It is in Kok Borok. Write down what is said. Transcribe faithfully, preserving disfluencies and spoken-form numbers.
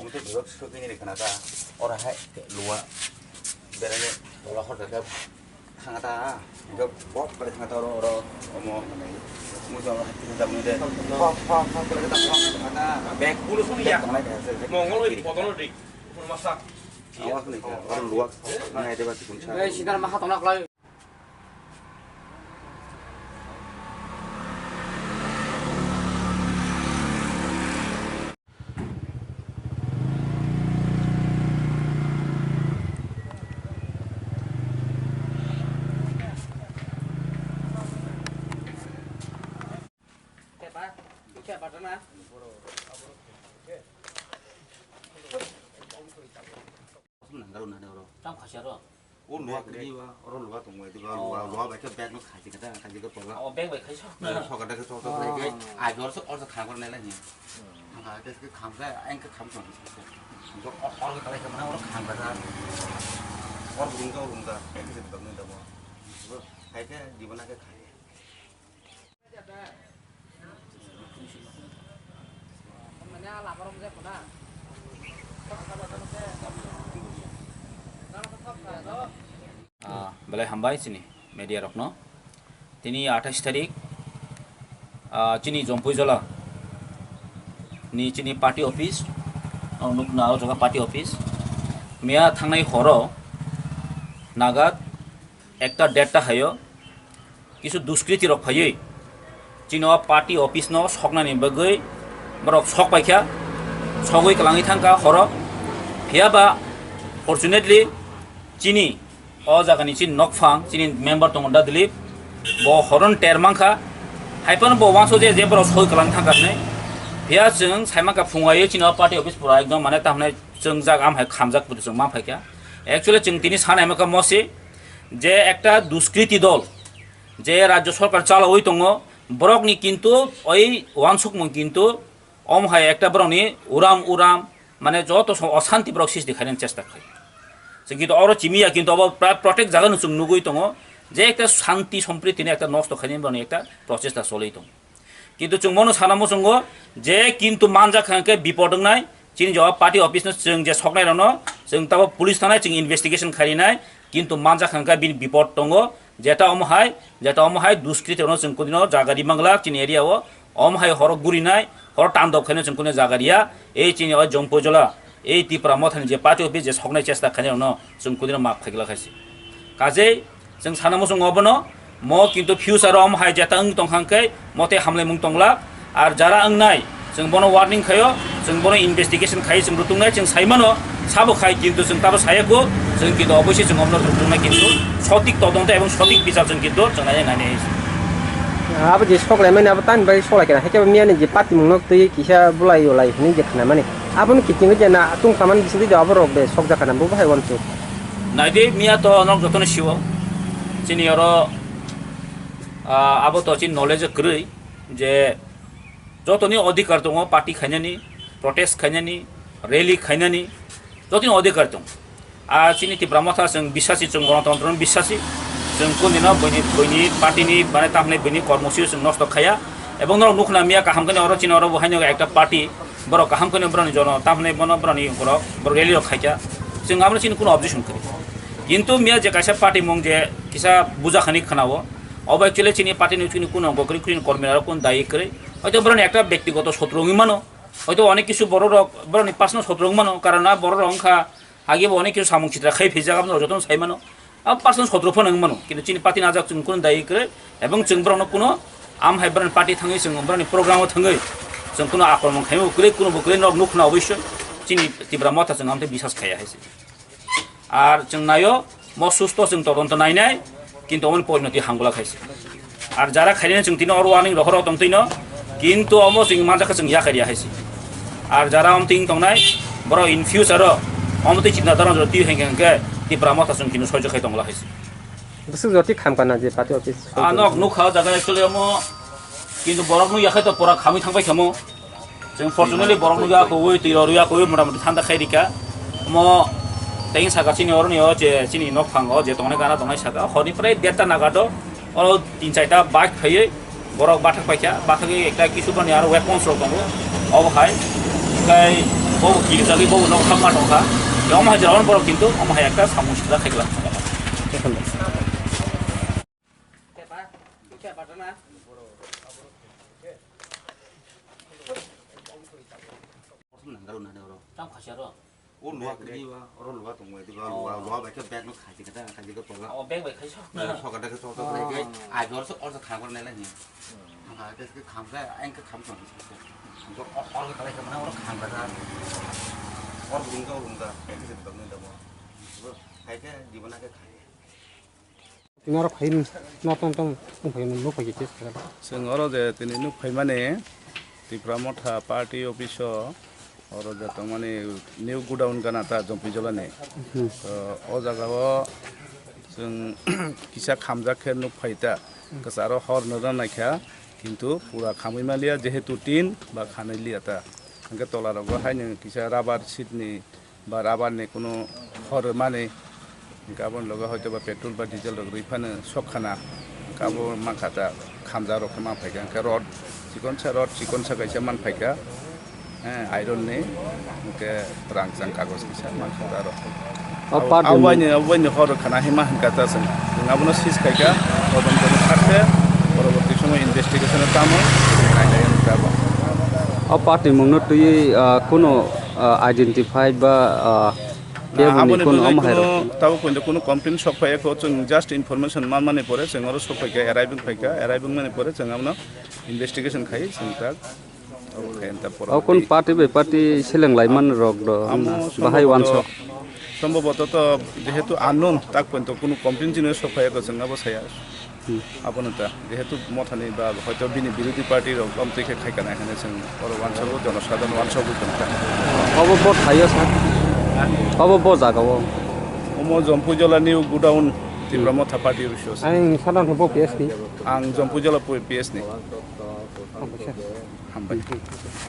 Mutu bebak sukini ni khana ta. Ora hai lua. Berani lua khor ta. Thanga ta. Ga bok kare thanga ta oro, oro. Omo. Mutu oro hai thanga ta mutu. Phok, phok, phok kare ta phok thanga ta. Bag bulu sung ya. Mongol ni potono dik. Masa. Awas ni ka. Oro lua. Nai deba tikun sa. Ei, sinar maha tongna klai. Tamo khasi aro. O lua kri wa, oro lua tong wai, lua, lua, lua bai khe bag no khai khe ta, khai khe tola. O bag bai khai so. Soka da khe tok tok lai khe, ai dor so or so khang kor nai lai ni. Khang kha khe kham kha, ang khe kham so. Or or khe kalai khe mana oro khang kha. Or rung ka, rung ka, khe se dam ne dam. Khai khe di bana khe khai. Ah, belai hambai chini media rokno. Tini athais tarik, ah, chini Jompuijola ni chini party office, oh, nukna o jaga party office. Miya thangnai horo naga ekta derta hayo kisu duskriti rok phaiwi chini o party office no soknani bagwi borok sok paikha, sogwi kwlangwi thangkha horo. Phiya ba fortunately chini o jaga ni chini nokphang chini member tongo da Dilip, bo horon ter mankha, hai phano bo uansuk je je borok sogwi kwlangwi thangkha hinwi. Phiya chwng sai mankha phungai chini o party office pura ekdom mane tamhinai chwngjak, amhai khamjak pudi chwng ma phaikha. Actually chwng tini sana himkha mosi je ekta duskriti dol je rajyo sorkar chalawi tongo, borokni kintu oi uansukmung kintu omo hai ekta borokni uram uram mane joto song osanti borok sisti khainani chesta khai. Chwng kintu oro chimiya kintu obo pra-, protect jaga no chwng nugwi tongo je ekta shanti sompriti ni ekta nosto khainani borokni ekta prochesta choli tongo. Kintu chwng bono sana muchungo je kintu manjak kha hwnkhe bipod wngnai, chini jawab party office no chwng je soknai rokno chwng tabo police thanai chwng investigation khainai, kintu manjak kha hwnkhe bini bipod tongo, jeta omo hai, jeta omo hai duskriti rokno chwng kudino jaga ri manglak chini area o, omo hai horo gurinai, horo tandok khaino chwng kudino jaga riya, ei chini o Jompuijola. Ei Tipra Mothani je party office je soknai chesta khainai rokno chwng kudino maaf khaikla khaisi. Kajei chwng sana muchungo obono mo kintu future o omo hai jeta wng tong kha hwnkhe mote hamlaimung tongla. Ar jara wngnai chwng bono warning khaio, chwng bono investigation khai chwng rutungnai chwng saimano sabo khai kintu chwng tabo sayakho chwng kintu obosoi chwng omono rutungnai kintu sotik todonto ebong sotik bichar chwng kintu chwng nai nai. Abo je sok laimani abo tani bai sok lai kena, haikhe miya ni je patimung no twi kisa bulai yolai hinwi je khnamani. Aboni kiting je na tung tamani bisingtwi je abo rok de sok jakana bo bahai uansuk. Naidi miya to norok jotono siwo. Chini oro, ah, abo to chini knowledge kwrwi je jotoni odhikar tongo party khainani, protest khainani, rally khainani, jotoni odhikar tongo. A chini Tipra Motha chwng bisasi, chwng Ganatantro ni bisasi, chwng kundino buini, buini party ni, mane, tamni buini kormosi o chwng nosto khaya. Ebong norok nukhna miya kaham khe oro chini oro bo haino ekta party, borok kaham khe boroni jono, tamni bono boroni borok, borok rally rok khaikha. Chwng abo chini kuno objection kwrwi. Kintu miya je kaisa party mung je kisa buja khani khwnao, obo actually chini party ni chini kuno gokri kri kormi rok kun dai kwrwi. Hoito boroni ekta bektigoto sotro wngwi mano. Hoito onek kisu borok rok boroni personal sotro wngwi mano, karon a borok rok wngkha Agi bo onek kisu samung sitra khai phijak, aboni jotono sai mano. Abo personal sotro phano wng mano, kintu chini party ni ajak chwng kuno dai kwrwi, ebong chwng borokno kuno am hai borokni party thangwi chwng borokni program o thangwi chwng kuno akromon khaima bo kwrwi, kuno bo kwrwi nok nukhna oboisoi chini Tipra Motha chwng amtwi bisas khaiya hai se. Ar chwng naio mo susto chwng todonto nainai, kintu omoni porinoti hangula khaisi. Ar jara khairino chwng tino oro warning rohoro tong tino, kintu omo chwng manjakha chwng yakhai riya haisi. Ar jara om ting tongnai, borok in future o omo twi chikna dano jora twi hwnkhe hwnkhe Tipra Motha chwng kino soijo khai tongla haisi. Bwswk jora twi khamkha na je party office? Ah, nok nukha o jaga actually omo, kintu borok nukya khai to pura khamwi thangbai khamo. Chwng fortunately borok nukya kuwi, twi rw rwya kuwi, mota moti thanda khai rikha. Omo tei saka chini oroni o je chini nok phango je tongnai gana tongnai saka, horni prai derta naga do, oro tin chaita bike phaiwi borok bathak paikha, bathagwi ekta kisu bani aro weapons rok tongo, obo hai. Tei Bo kirijagwi bo nok hamma tongkha. Omo hai jora borok kintu omo hai ekta samung sida khai glak. Tam khasiaro. O luwa kiri ba, oro luwa tongwi diba, luwa, luwa bai khe bag no khaji kata, khaji kata tola. O bag bai khaisa. Soka da khe chok chok lai khe, ai jor se orsa khang kor nai lai ni. Khang kha khe khang kha, ang khe kham tong. Ang khe or khe khalai khe mana oro khang kha. Or bung kha, bung kha, khe se dong ni damo. Khai khe jibana khe khai. Tini oro phai no tong tong tong phai no phai khe. Chwng oro je tini nuk phaimani Tipra Motha party office o oro je tongmani new godown gana ta Jompuijolani. Hmm. To o jaga o chwng kisa khamjak khe nuk phai ta. Kwcharo hor no rw naikha, kintu pura khamwi maliya jehetu tin ba khanai liya ta. Hwnkhe tola rogo haino kisa rubber sheet ni ba rubber ni kunu hor mani, hwnkhe aboni loge hoito ba petrol ba diesel rok rwi phano sok khana, hwnkhe abo mankha ta khamjak rok khe man phaikha, hwnkhe rod chikon sa, rod chikon sa kaisa man phaikha, eh, iron ni, hwnkhe rangchak kagoj kisa mankha ta aro. O abo, party abo ni, abo ni hor khana hima hwnkha ta chwng, chwng abono seize khaikha, todonto ni kha khe, poroborti somoy investigation o tamo nainai hwnkha abo. O party mungno twiwi, ah, kunu, ah, identify ba, ah, Kebo ni aboni kunu bagwi omo hai kunu rok. Tabuk pointo kunu complaint sok phaiya kho, chwng just information manmani pore chwng oro sok phaikha, arriving phaikha, arriving mani pore chwng abono investigation khai chwng tak. Obo khai ta pore. O kun party bai party seleng lai man rok do, amo bahai sombhoboto, wansok. Sombhoboto to jehetu unknown tak pointo kunu complaint chini sok phaiya kho chwng abo saya. Hmm. Abono ta, jehetu mothani ba hoito bini birodhi party rok amtwi khe khai kanai hwnwi chwng oro uansukgo, jonosadharon uansukgwi tongkha. Obo bo thaio sa? Ha? Obo bo jagao? Omo Jompuijola ni godown Tipra Motha party office o se. Ang sana bo P S ni. Ang Jompuijola P S ni. Oh, acha. Hambai.